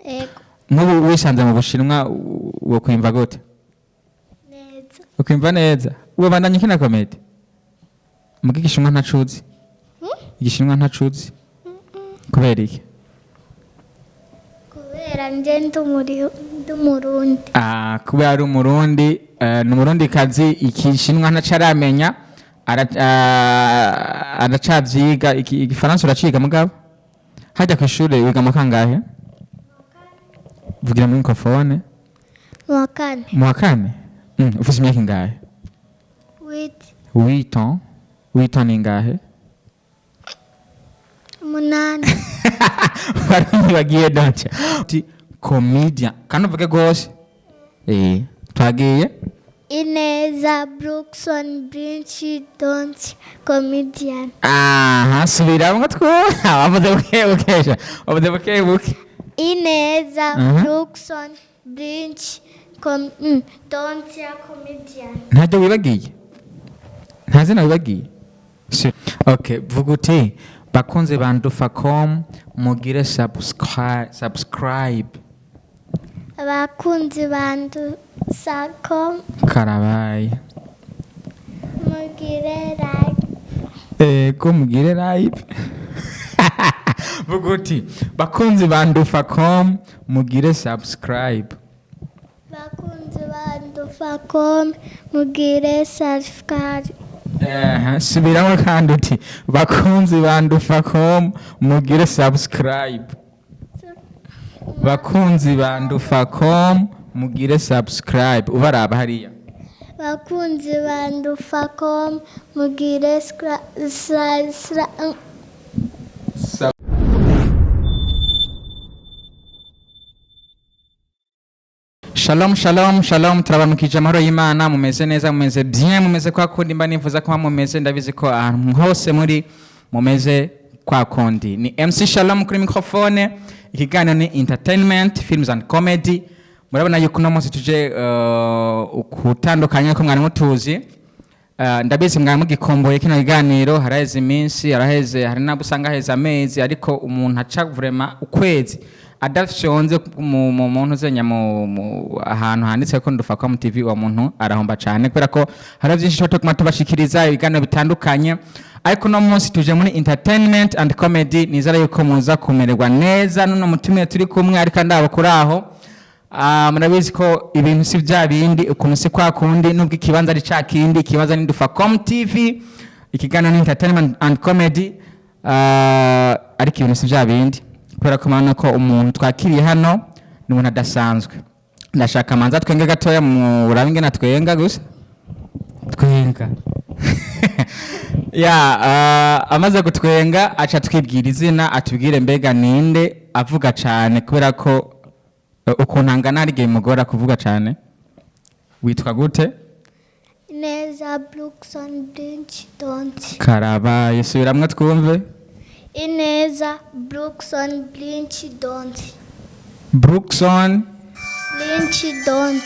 Ego. Nk'ubu wisanze mu Bushinwa, wokwimva gute? Neza. Ukwimva neza? Wobandanya ukina comédie muga Igishinwa ntacuzi? Igishinwa ntacuzi kubera iki? Kubera nje ndi Umurundi. Ah, kubera ari Umurundi, ni Umurundi kazi, Igishinwa ntaco aramenya, aracavyiga. Igifaransa uraciga mugabo hajya kw'ishure wiga mu kangahe? Vugira muri microphone. Mu wa kane. Mu wa kane. Ufise imyaka ingahe? Huit. 8 ans. 8 ans ni ingahe? 8. Bagiye daca uti comedian kandi uvuge rwose, twagiye. Ineza Brookson Brinch Don't comedian. Aha, subiramwo twumva. Wavuze buke buke, wavuze buke buke. Ineza Brookson Brinch Don't comedian. Ntabyo wibagiye? Nta zina wibagiye? Okay, vuga uti: "Bakunzi ba Ndufacom, mugire subscribe." Abakunzi ba Ndufacom, Karabaye. mugire like. Ego, mugire like. Vuga uti: "Bakunzi ba Ndufacom, mugire subscribe." Bakunzi ba Ndufacom, mugire subscribe. Subiramo kandi uti: "Bakunzi ba Ndufacom, mugire subscribe." Bakunzi ba Ndufacom, mugire subscribe. Ubaraba hariya. Bakunzi ba Ndufacom, mugire Shalom, shalom, shalom! Turabamukije amahoro y'Imana. Mumeze neza? Mumeze bien? Mumeze kwa kundi mba nifuza kuba mumeze? Ndabizi ko ahantu hose muri mumeze kwa kundi. Ni MC Shalom kuri microphone. Ikiganiro ni entertainment, films and comedy. Murabona yuko uno munsi tuje kutandukanya ko mwari mutuzi. Ndabizi mwari mugikomboye kino kiganiro. Haraheze iminsi, haraheze, hari nabo usanga haheze amezi, ariko umuntu aca vraiment ukwezi adafyonze mu muntu uzenya mu ahantu handitse ko Ndufacom TV, uwo muntu arahomba cyane, kubera ko hari byinshi tuba tuguma tubashikiriza, ibiganiro bitandukanye. Ariko uno munsi tuje muri entertainment and comedy. Nizera yuko muza kumererwa neza nuno mutumire turi kumwe, ariko ndabo kuri aho. Ah, murabizi ko ibintu si bya bindi, ukuntu si kwa kundi, nubwo ikibanza ari ca kindi. Ikibanza ni Ndufacom TV, ikiganiro ni entertainment and comedy. Ah, ariko ibintu si bya bindi, kubera ko murabona ko umuntu twakiriye hano ni umuntu adasanzwe. Ndashaka manza twenge gatoya, murabe ingene twenga gusa, twenga ya. Amaze gutwenga aca twibwira izina, atubwire mbega ninde avuga cane, kubera ko ukuntu angana hari igihe bimugora kuvuga cane. Witwa gute? Ineza Brookson Brinch Don't. Karabaye, subiramwo twumve. Ineza Brookson Brinch Don't. Brookson Brinch Don't.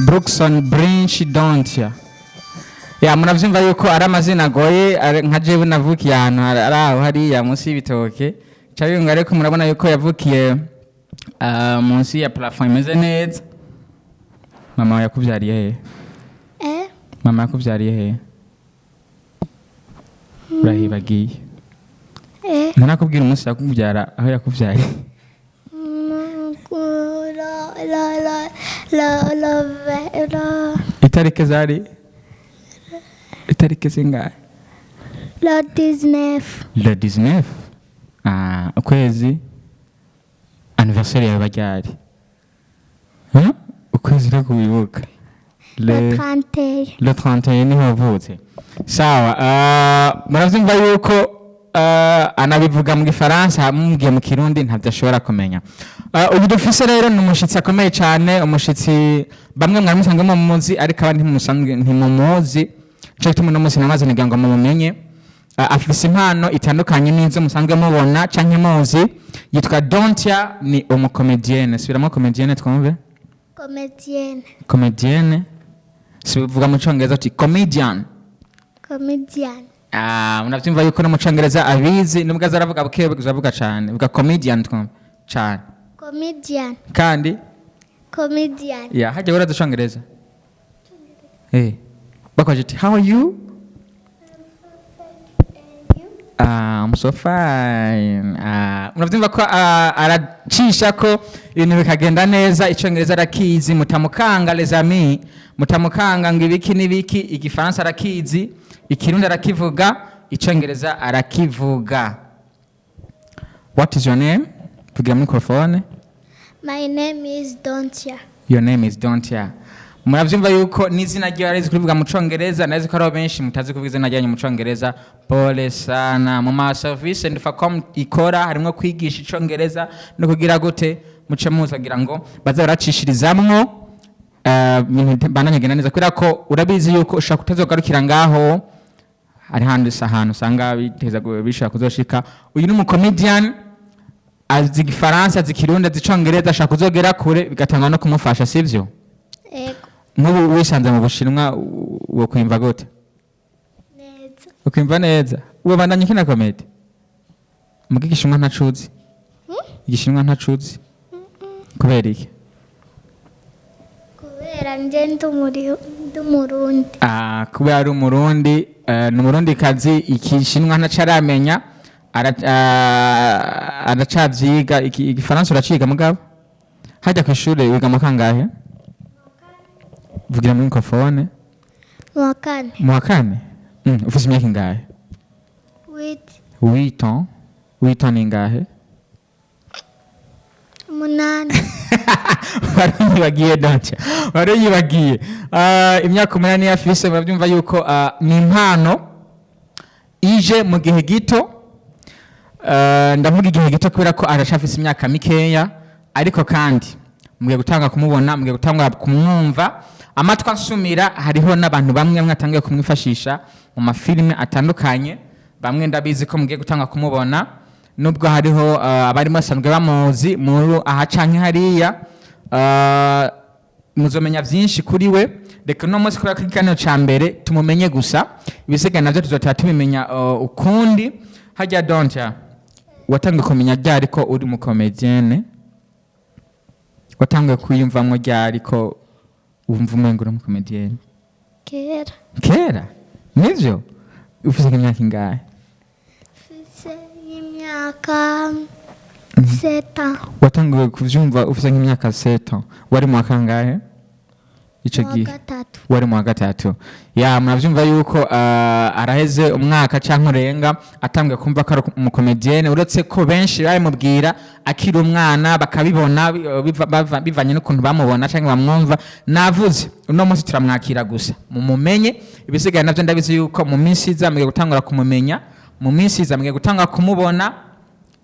Brookson Brinch Dontia. Ya, muravyumva yuko ari amazina agoye. Nka jewe navukiye ahantu ari aho hariya munsi y'ibitoke ca biyunga, ariko murabona yuko yavukiye munsi ya plafond imeze neza. Mama yakuvyariye hehe? Eh? Mama yakuvyariye hehe? Urahibagiye? Eh? Ntarakubwira umunsi yakuvyara, aho yakuvyariye? La la la la la la. Itariki zari itariki zingahe? La 19. Le 19. Ah, ukwezi anniversaire yawe ryari? Huh? Ukwezi no kubibuka. Le 31. Le 31 niho wavutse. Sawa. Muravyumva yuko anabivuga mu Gifaransa, mubwiye mu Kirundi ntabyo ashobora kumenya. Ubu dufise rero ni umushitsi akomeye cyane, umushitsi bamwe mwari musanzwe mumuzi, ariko abandi ntimusanzwe ntimumuzi. Nico gituma uno munsi namaze nigira ngo mumumenye. Afise impano itandukanye n'izo musanzwe mubona canke muzi. Yitwa Dontia, ni umucomédienne. Subiramo comédienne twumve. Comédienne. Comédienne. Sivuga mu Congereza uti comedian. Comedian. Ah, muravyumva yuko no mu Congereza abizi, nubwo aza aravuga buke buke, avuga cane. Vuga comedian twumve cane. Comedian. Kandi? Comedian. Ya, hajya urazi icongereza? Bakwaje ati "How are you?" "I'm so fine." Muravyumva ko aracisha ko ibintu bikagenda neza. Icongereza arakizi, mutamukanga, les amis, mutamukanga ngo ibiki n'ibiki. Igifaransa arakizi, Ikirundi arakivuga, Icongereza arakivuga. What is your name? Vugira microphone. My name is Dontia. Your name is Dontia. Muravyumva yuko n'izina ryiwe arizi kurivuga mu Congereza. Ndazi ko hariho benshi mutazi kuvuga izina ryanyu mu Congereza. Pole sana. Mu ma service Ndufacom ikora harimwo kwigisha Icongereza no kugira gute muce muza kugira ngo baze baracishirizamwo, ibintu bandanye genda neza, kubera ko urabizi yuko ushobora kutazogarukira ngaho. Hari handi ahantu usanga biteza bishobora kuzoshika. Uyu ni umucomedian, azi Igifaransa, azi Ikirundi, azi Icongereza, ashaka kuzogera kure, bigatangwa no kumufasha, sivyo? Ego. Nk'ubu wisanze mu Bushinwa, wo kwimva gute? Neza. Ukwimva neza? Ubandanya ukina comédie muga Igishinwa ntacuzi? Igishinwa ntacuzi kubera iki? Kubera nje ndi Umurundi. Ah, kubera ari Umurundi, ni Umurundi kazi, Igishinwa ntaco aramenya, aracavyiga. Igifaransa uraciga mugabo? Hajya kw'ishure wiga mu kangahe? Vugira muri microphone. Mu wa kane. Mu wa kane. Ufise imyaka ingahe? Huit. 8 ans. 8 ans ni ingahe? 8. Wari yibagiye, Donca, wari yibagiye. Imyaka 8 afise. Murabyumva yuko ni impano ije mu gihe gito. Ndavuga igihe gito kubera ko aracafise imyaka mikeya, ariko kandi mugiye gutanga kumubona, mugiye gutanga kumwumva. Amatwi ansumira hariho n'abantu bamwe mwatangiye kumwifashisha mu mafilime atandukanye. Bamwe ndabizi ko mugiye gutanga kumubona, nubwo hariho abarimo basanzwe bamuzi muri aha canke hariya. Muzomenya byinshi kuri we. Reka uno munsi, kubera ko ikiganiro ca mbere, tumumenye gusa, ibisigaye navyo tuzotera tubimenya ukundi. Hajya Donta, watangiye kumenya ryari ko uri mu comédienne? Watangiye kwiyumvamwo ryari ko wumva umengo uri mu comédienne? Kera. Kera, nivyo? Ufise nk'imyaka ingahe? Mfise imyaka 7. Watangiye kuvyumva ufise nk'imyaka 7? Wari mu wa kangahe ico Mu wa gihe? gatatu. Wari mu wa gatatu. Ya, muravyumva yuko araheze umwaka canke urenga atangiye kumva ko ari umucomédienne, uretse ko benshi babimubwira akiri umwana, bakabibona bivanye n'ukuntu bamubona canke bamwumva. Navuze uno munsi turamwakira gusa mumumenye, ibisigaye navyo ndabizi yuko mu minsi iza mugiye gutangura kumumenya, mu minsi iza mugiye gutangura kumubona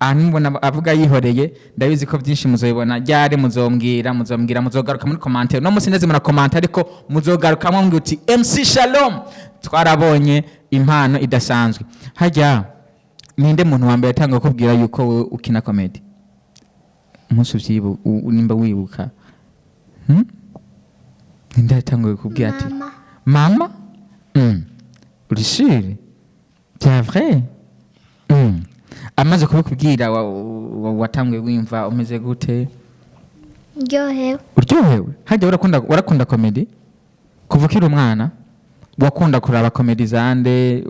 ahantu mubona avuga yihoreye. Ndabizi ko byinshi muzobibona ryari? Muzombwira, muzombwira, muzogaruka muri commentaire. No munsi ndeze murakomanta, ariko muzogarukamo mbwira uti "MC Shalom, twarabonye impano idasanzwe." Hajya ninde muntu wa mbere yatanga kukubwira yuko wowe ukina comedy? Umunsi nimba wibuka, Ninde yatanguye kukubwira ati? Mama. Mama. Uri sûre? C'est vrai? Amaze kubikubwira, watanguye wimva umeze gute? Ndyohewe. Uryohewe? Hajya warakunda comedy kuva ukiri umwana? Wakunda kuraba comedy zande?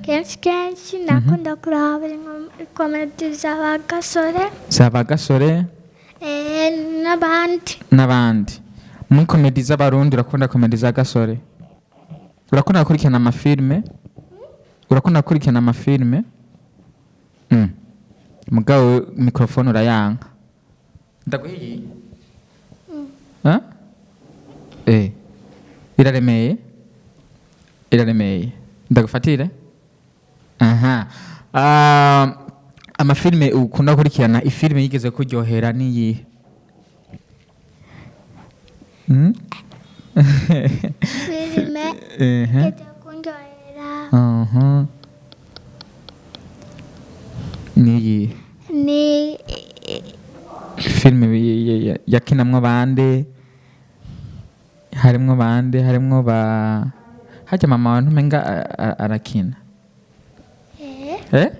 Kenshi kenshi nakunda kuraba comédie z'abagasore. Zaba Gasore? N'abandi. N'abandi. Muri comédie z'Abarundi urakunda comédie za Gasore? Urakunda gukurikirana amafilme? Urakunda gukurikirana amafilme? Mugabo microphone urayanka. Ndaguhiye. Ha? Iraremeye, iraremeye, ndagufatire. Aha. Amafilme ukunda gukurikirana, ifilme yigeze kuryohera niyihe? Filime igeze kundyohera? Aha. Niyihe? Ni Filime yakinamwo bande? Harimwo bande? Harimwo ba hajya mama wawe ntumenga arakina? Eh?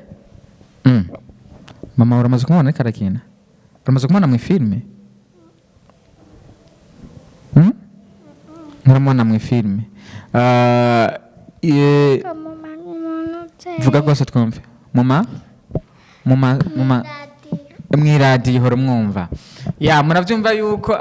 Mama uramaze kumubona ariko arakina? Uramaze kumubona mu filime? Hmm? Nturamubona mu filime? Ah, vuga rwose twumve. Muma muma muma mwiradiyo ihora umwumva ya. Murabyumva yuko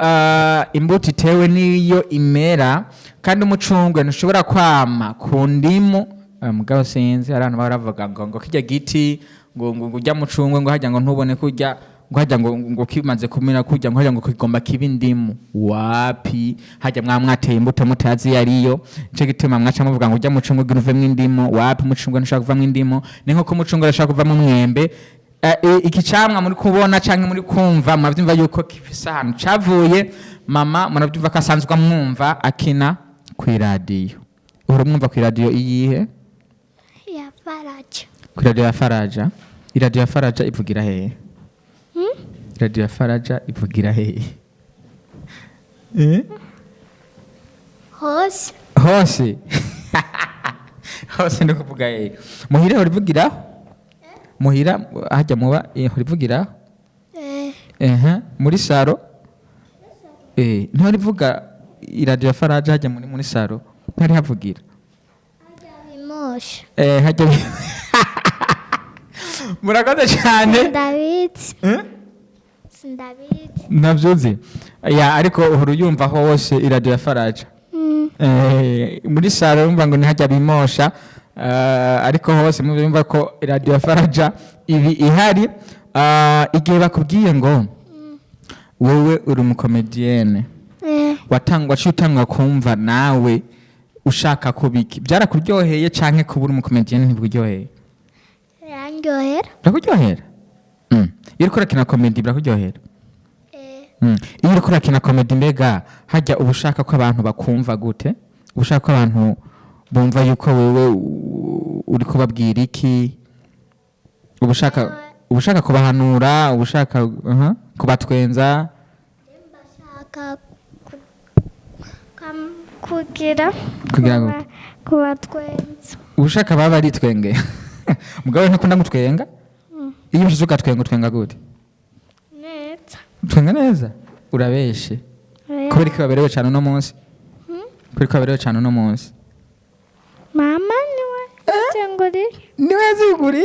imbuto itewe n'iyo imera, kandi umucungwe ntushobora kwama ku ndimu. Mugabo sinzi, hari abantu bahora bavuga ngo kijya giti ngo ujya mucungwe, ngo hajya ngo ntubone kurya, ngo hajya ngo kimaze kumera kurya, ngo hajya ngo kigomba kiba indimu. Wapi, hajya mwa mwateye imbuto mutazi iyo ariyo. Nico gituma mwaca muvuga ngo ujya mucungwe ugira uvemwo indimu. Wapi, umucungwe ntushobora kuvamwo indimu. Ni nko umucungwe urashobora kuvamo umwembe. Iki camwa muri kubona canke muri kumva, muravyumva yuko gifise ahantu cavuye. Mama muravyumva ko asanzwe amwumva akina kw'iradiyo. Uhora umwumva kw'iradiyo iyihe? Ya Faraja. Kw'iradiyo ya Faraja. Iradiyo ya Faraja ivugira hehe? Iradiyo ya Faraja ivugira hehe? Eh? Hose. Hose hose, ndi kuvuga hehe? Muhira uhora ivugiraho? Muhira hajya muba ihora ivugiraho? Eh. Ehe, muri salon ntihora ivuga iradiyo ya Faraja? Hajya muri salon ntihari havugira? Bimosha. Hajya. Murakoze cyane. Ndabizi. Eh? Sindabizi. Ntabyo uzi ya, ariko uhora uyumva hose iradiyo ya Faraja. Muri salon urumva ngo ntihajya bimosha, ariko hose murumva ko iradiyo ya Faraja ibi ihari. Igihe bakubwiye ngo wowe uri umukomediyene, watangwa waciye utangwa kumva nawe ushaka kubiki? Byarakuryoheye canke kuba uri umukomediyene ntibikuryoheye? Birandyohera. Birakuryohera? Iyo uriko urakina comedy birakuryohera? Eh. Iyo uriko urakina comedy, mbega hajya uba ushaka ko abantu bakumva gute? Uba ushaka ko abantu bumva yuko wewe uri kubabwira iki? Uba ushaka kubahanura? Uba ushaka kubatwenza? Bashaka kugira Kugira kubatwenza. Uba ushaka baba baritwenge. Mugabo ntukunda gutwenga? Iyo ushize ugatwenga, utwenga gute? Neza. Utwenga neza? Urabeshe. Oya. Kubera ko baberewe cyane uno munsi? Kubera ko baberewe cyane uno munsi? Mama niwe yatenguriye. Niwe yaziguri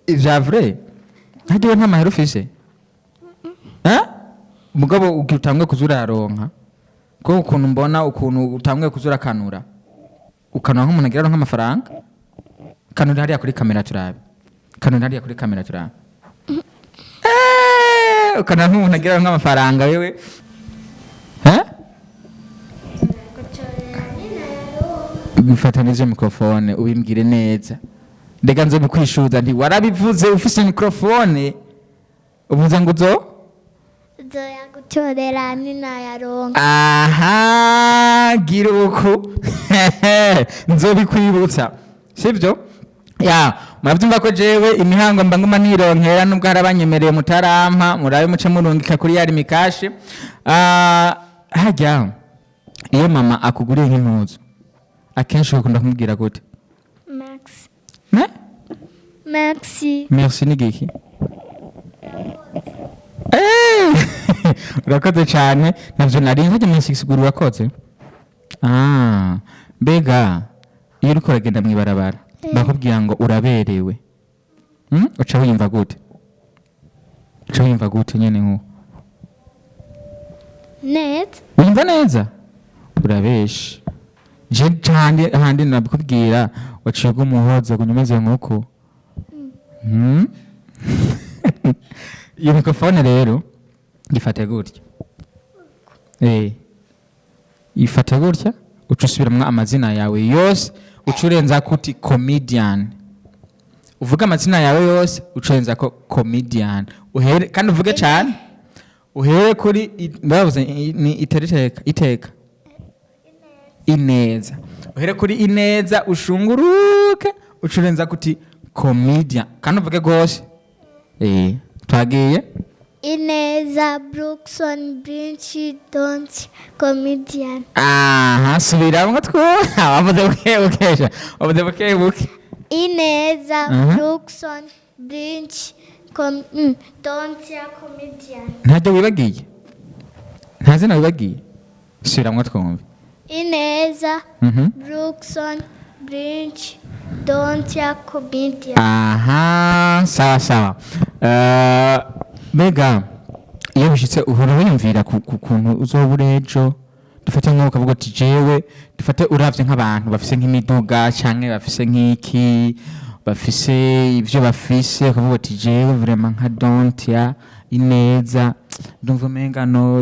ivya vrai? Hajya nta mahera ufise? Eh? Mugabo ugira utangwe kuza urayaronka, kuko ukuntu mbona ukuntu utanguye kuza urakanura, ukanura nk'umuntu agira nk'amafaranga. Kanura hariya kuri kamera turabe. Kanura hariya kuri kamera turabe. Ukanura nk'umuntu agira nk'amafaranga wewe. Eh? Gufata neza microphone ubimbwire neza. Ndega nze bikwishuza nti warabivuze ufise microphone, uvuze ngo uzo Nzoya gucorera ninayaronka. Aha, gira uku nzobikwibutsa, sibyo? Ya, murabyumva ko jewe imihango mba nguma nironkera, nubwo hari abanyemereye mutarampa. Murabe muce murungika kuri yari mikashi. Hajya iyo mama akuguriye nk'impuzu, akenshi ukunda kumubwira gute? Merci. Ne? Merci. Merci ni giki? Urakoze cyane, navyo nari nkajya mu sigura. Urakoze. Mbega iyo uriko uragenda mw'ibarabara bakubwira ngo uraberewe, Uca wiyumva gute? Uca wiyumva gute nyene nkuko? Neza. Wiyumva neza? Urabeshe. Je handi handi nabikubwira waciye umuhoza kunyumeze nkuko. Iyo microphone rero gifate gutya. Ifate gutya, uca usubiramwo amazina yawe yose, uca urenza kuti comedian. Uvuge amazina yawe yose, uca urenza ko comedian. Uhere kandi uvuge cyane. Uhere kuri ndavuze ni iteriteka iteka. Ineza. Uhere kuri Ineza ushunguruke, uca urenza kuti comedian. Kandi uvuge gose. Twagiye. Ineza Brookson Brinch Don't comedian. Aha, subiramwo two. Wavuze buke bukesha. Wavuze buke buke. Ineza Mhm. Brookson Brinch Dontia comedian. Ntajya wibagiye, nta zina wibagiye, subiramwo twumve. Ineza Brookson Brinch Dontia comedian. Aha, sawa sawa. Mbega iyo bishitse uhora wiyumvira ku kuntu uzoba uri ejo? Dufate nk'uko ukavuga uti jewe, dufate uravye nk'abantu bafise nk'imiduga canke bafise nk'iki, bafise ivyo bafise, ukavuga uti jewe vraiment nka Dontia Ineza ndumva umenga no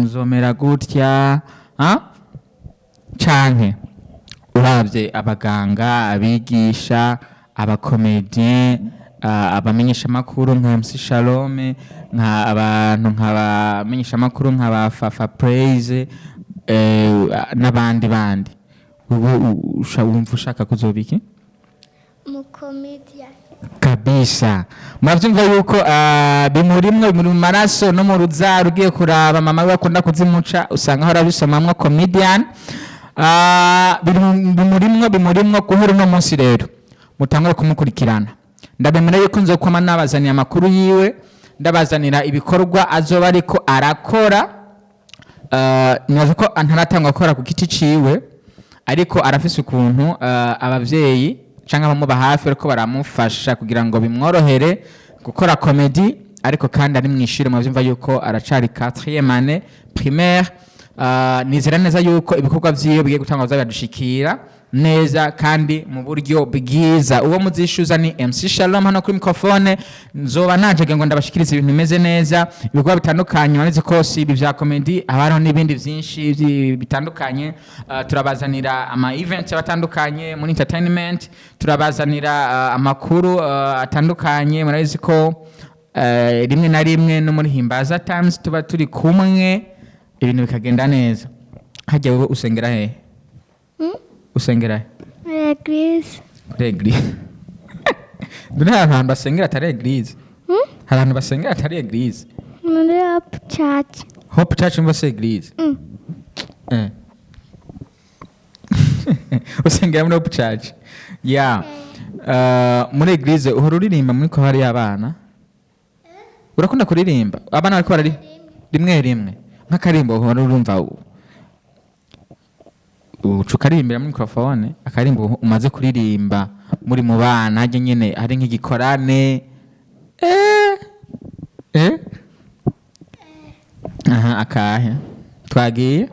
nzomera gutya, ha? Canke uravye abaganga, abigisha, abakomedien, abamenyeshamakuru nka MC Shalome, nka abantu nk'abamenyeshamakuru nka ba Fafa Praise, n'abandi bandi, wewe wumva ushaka kuzoba iki? Mu comedian. Kabisa, muravyumva yuko bimurimwo, bimuri mu maraso no mu ruzaro. Ugiye kuraba mama we akunda kuzimuca, usanga ahora abisomamwo comedian. Bimurimwo, bimurimwo. Guhera uno munsi rero mutangure kumukurikirana. Ndabemera yuko nzokwama nabazaniye amakuru yiwe, ndabazanira ibikorwa azoba ariko arakora. Nibaza ko ntaratangwa gukora ku giti ciwe, ariko arafise ukuntu abavyeyi canke abamuba hafi ariko baramufasha kugira ngo bimworohere gukora comedy. Ariko kandi ari mw'ishure, muvyumva yuko aracari 4e année primaire. Nizera neza yuko ibikorwa vyiwe bigiye gutangwa bizadushikira neza kandi mu buryo bwiza. Uwo muzishuza ni MC Shalom hano kuri microphone. Nzoba naje ngo ndabashikirize ibintu bimeze neza, ibikorwa bitandukanye. Murabizi ko si ibi vya comedy, haba hariho n'ibindi vyinshi bitandukanye. Turabazanira ama events atandukanye muri entertainment, turabazanira amakuru atandukanye. Murabizi ko rimwe na rimwe no muri Himbaza Times tuba turi kumwe, ibintu bikagenda neza. Hajya wowe usengera hehe? Usengera he? Muri église. Kuri église? Dore hari ahantu basengera atari église? Hari ahantu basengera atari église? Muri Hope Church. Hope Church mva se église? Mm. Usengera muri Hope Church ya muri église, uhora uririmba muri korali y'abana? Urakunda kuririmba abana bariko barari rimwe rimwe? Nk'akarimbo uhora urumva uca ukaririmbira muri microphone, akarimbo umaze kuririmba muri mu bana harya nyene hari nk'igikorane, eh? Aha, akahe twagiye?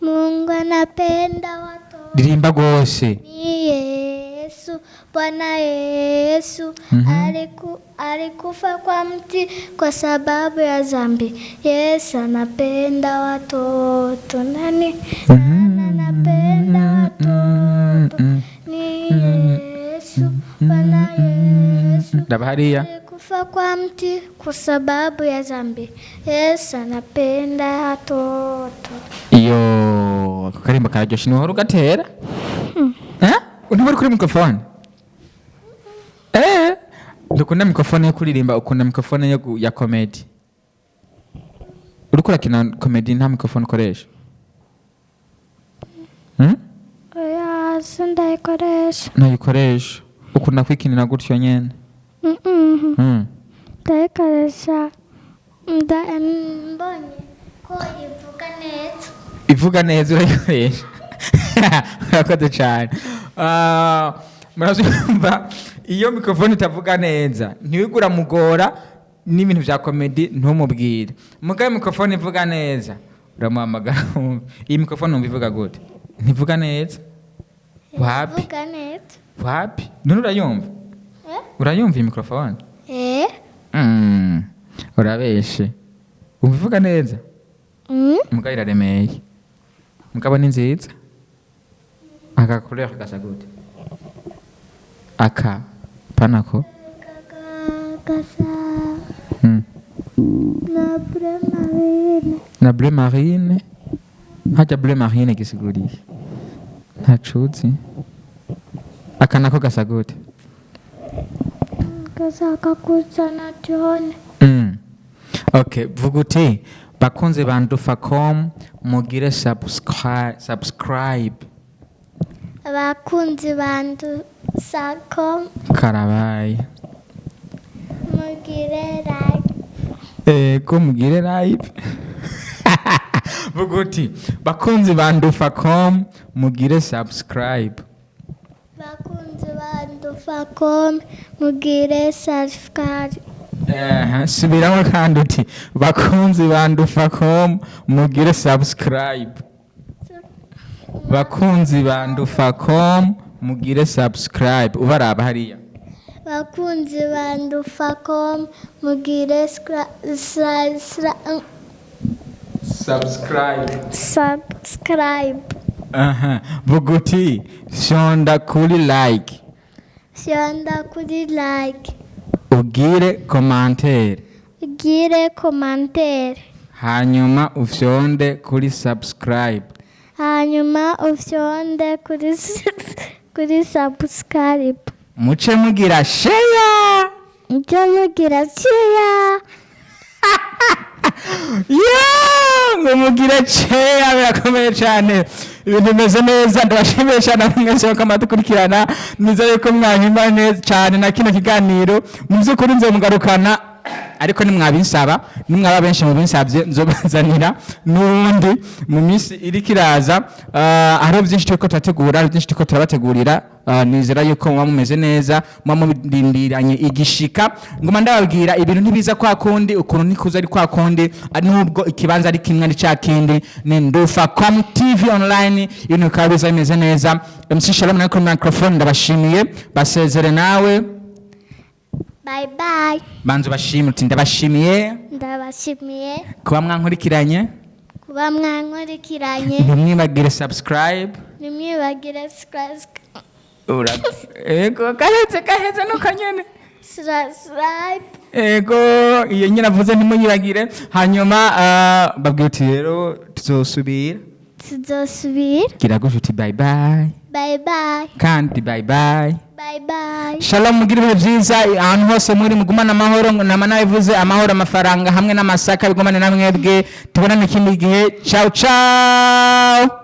Mungu anapenda watoto. Ririmba rwose. Ni Yesu, Bwana Yesu alikufa kwa mti kwa sababu ya dhambi. Yesu anapenda watoto. Nani? Nani anapenda watoto? Ni Yesu, Bwana Yesu. Ndaba hariya. Alikufa kwa mti kwa sababu ya dhambi. Yesu anapenda watoto. Iyo ako karimbo kararyoshe. Ntiwahora ugatera? Eh, ntibari kuri microphone? Dukunda microphone yo kuririmba, ukunda microphone ya comedy? Uriko urakina comedy nta microphone ukoresha? Oya, sindayikoresha. Ntayikoresha, ukunda kwikinira gutyo nyene? Mm-mm. Hmm. Ndayikoresha mbonye ko ivuga neza. Ivuga neza urayikoresha. Urakoze cyane. Murabyumva, iyo microphone itavuga neza ntiwigura mugora n'ibintu bya comedy, ntumubwire. Mugabe microphone ivuga neza uramuhamagara wumve. Iyi microphone wumva ivuga gute? Ntivuga neza? Wapi? Ivuga neza. Wapi? None urayumva? Eh? Urayumva iyi microphone? Eh? Urabeshe, wumva ivuga neza? Mm? Mugabo iraremeye, mugabo ni nziza. Aka couleur gasa gute aka panako? Gasa na bleu marine. Na bleu marine. Hajya bleu marine gisiguriye ntacuzi. Aka nako gasa gute? Gasa kakusa na jaune. Okay, vuga uti bakunze ba Ndufacom, mugire subscribe. Abakunzi bandu sako Karabaye. Mugire like. Ego, mugire like. Vuga uti: "Bakunzi ba Ndufacom, mugire subscribe." Bakunzi ba Ndufacom, mugire subscribe. Subiramo kandi uti: "Bakunzi ba Ndufacom, mugire subscribe." Bakunzi ba Ndufacom, mugire subscribe. Ubaraba hariya. Bakunzi ba Ndufacom, mugire Subscribe. Subscribe. Aha, vuga uti: "Fyonda kuri like." Fyonda kuri like. Ugire commentaire. Ugire commentaire. Hanyuma ufyonde kuri subscribe. Hanyuma ufyonde kuri subscribe. Muce mugira share. Mujye mugira share. Yeah, ngo mugire share, birakomeye cyane, ibintu bimeze neza. Ndabashimiye cyane mwese ko mudukurikirana. Nizere yuko mwanyuma neza cyane na kino kiganiro. Mu by'ukuri nzomugarukana, ariko nimwabinsaba, nimwaba benshi mu binsabye, nzobazanira n'ubundi mu minsi iriko iraza. Hariho byinshi turiko turategura, hari byinshi turiko turabategurira. Nizera yuko muba mumeze neza, muba murindiranye igishika. Ngoma ndababwira, ibintu ntibiza kwa kundi, ukuntu ntikuza ari kwa kundi, nubwo ikibanza ari kimwe, ari ca kindi, ni Ndufacom TV Online. Ibintu bikaba biza bimeze neza. MC Shalom nawe kuri microphone, ndabashimiye. Basezere nawe. Bye bye. Banza ubashimire uti: "Ndabashimiye." Ndabashimiye. Kuba mwankurikiranye. Kuba mwankurikiranye. Ntimwibagire subscribe. Ntimwibagire Ego, gaheze, gaheze nuko nyene. Subscribe. Ego, iyo nyine avuze, ntimuyibagire. Hanyuma babwira uti: "Rero tuzosubira." Tuzosubira. Gira gutya uti: "Bye bye." Bye bye. Kandi bye bye. Bye bye. Shalom, mugire ibihe byiza ahantu hose muri, mugumane amahoro. Nama nabivuze, amahoro, amafaranga hamwe n'amasaka bigumane na mwebwe. Tubonane ikindi gihe. Ciao ciao.